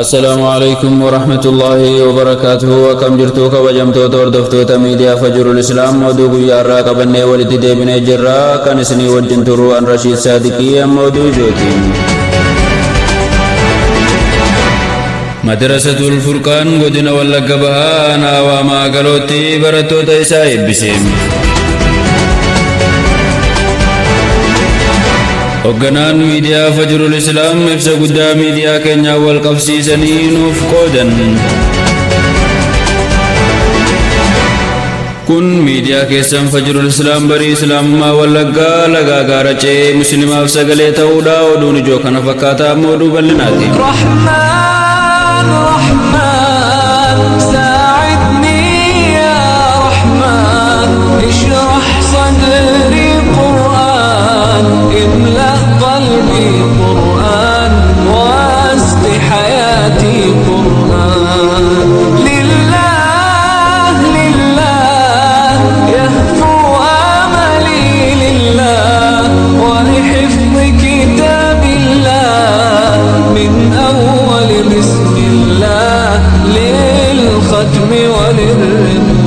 Assalaamu Aleeykum Warahmatullaahi Wabarakaatuhu Akkam jirtuu kabajamtoota hordoftoota miidiyaa Fajrul Islaam oduu guyyaa irraa qabannee walitti deebinee jirra kan isinii wajjin turu an Rashiid Saadiqii amma oduu ijootiin. Madrasatul Furqaan godina Wallagga Bahaa aanaa Waamaa Galootti barattoota isaa eebbise. Hogganaan miidiyaa Fajrul Islaam ibsa guddaa miidiyaa keenyaan wal qabsiisanii nuuf qoodan. Kun miidiyaa keessan Fajrul Islaam barii Islaamummaa Wallaggaa lagaa gaara ce'ee muslimaaf sagalee ta'uudha. Oduun ijoo kana fakkaata amma oduu bal'inaati. رحمن رحمن ساعدني يا رحمن اشرح صدري قرآن املأ قلبي قرآن واسق حياتي قرآن لله لله يهفو املي لله ولحفظ كتاب الله من أول بسم الله للختم وللرضوان.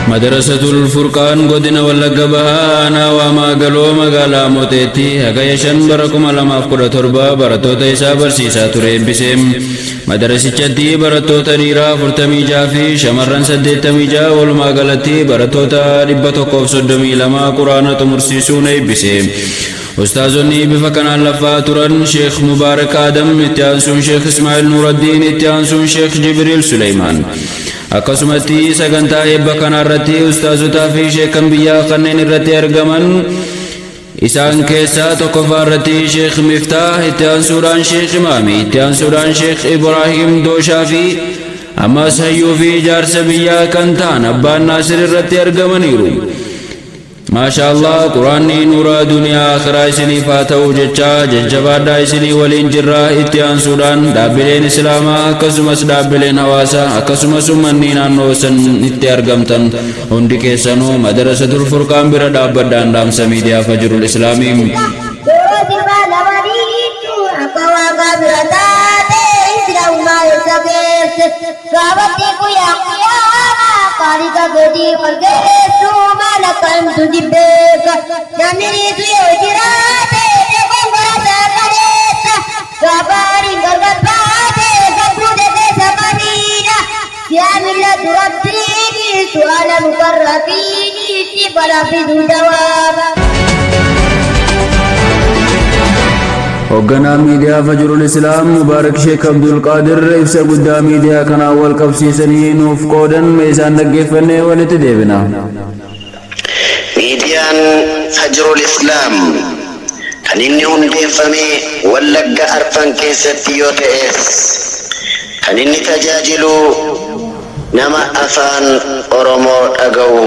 Madarasatul Furqaan godina Wallagga Bahaa aanaa Waamaa Galoo magaalaa Mooteetti hagaya 5 bara 2017 barattoota isaa barsiisaa ture eebbise. Madarasichatti barattoota dhiiraa 46 fi shamarran 86 walumaa galatti barattoota 132 quraana xumursiisuun eebbise. Ustaazonni bifa kanaan laffaa turan Sheekh Mubaarak Adam, itti aansuun Sheekh Ismaa'il Nuuraddiin, itti aansuun Sheekh Jibriil Suleymaan. Akkasumatti sagantaa eebba kanaa irratti ustaazotaa fi sheekan biyyaa kanneen irratti argaman isaan keessaa tokkoffaa irratti Sheekh Miftaah, itti aansuudhaan Sheekh Imaami, itti aansuudhaan Sheekh Ibraahim Dooshaa fi ammas hayyuu fi jaarsa biyyaa kan ta'an Abbaan Naasir irratti argamaniiru. Maasha Allah Quraanni nuura duniyaa akhiraa isiniif haa ta'u jechaa jajjabaadhaa isinii waliin jirra. Itti aansuudhaan dhaabbileen Islaamaa akkasumas dhaabbileen hawaasaa akkasumas ummanni naannoo san itti argamtan hundi keessanuu Madarasatul Furqaan bira dhaabbadhaan dhaamsa miidiyaa Fajrul Islaamii. Yeroo sirbaa lamaniitu akka waaqaa bira taate islaamummaa eessa geesse gaafatti guyyaa qiyaamaa qaaliqa keetii ol geessu maal akkantu si beeka namni dhiisu yoo jiraate dogongora isaa kaleessa gaafa gargar baate gabbuute keessa madiina siyaa millatu rabbiini su'aala mukarrabiini si balaafisu jawaaba. Hoogganaan miidiyaa Fajrul Islaam Mubaarak Sheek Abdul Qaadir ibsa guddaa miidiyaa kanaan wal qabsiisanii nuuf qoodan mee isaan dhaggeeffannee walitti deebina. Miidiyaan Fajrul Islaam kan inni hundeeffame Wallagga Arfan keessatti yoo ta'es kan inni tajaajilu nama afaan Oromoo dhaga'u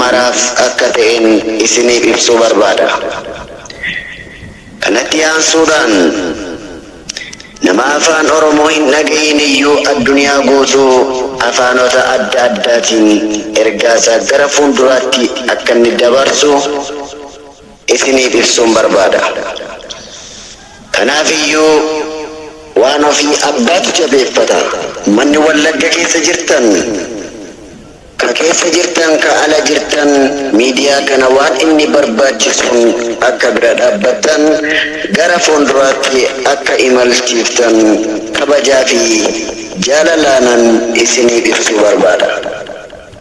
maraaf akka ta'een isiniif ibsuu barbaada. Kanatti aansuudhaan nama afaan Oromoo hin dhaga'iin iyyuu addunyaa guutuu afaanota adda addaatiin ergaasaa gara fuulduraatti akka inni dabarsu isiniif ibsuun barbaada. Kanaaf iyyuu waan ofii abbaatu jabeeffata. Manni Wallagga keessa jirtan, ka keessa jirtan, ka ala jirtan miidiyaa kana waan inni barbaachisuun akka bira dhaabbattan gara fuulduraatti akka imalchiiftan kabajaa fi jaalalaanan isiniif ibsuu barbaada.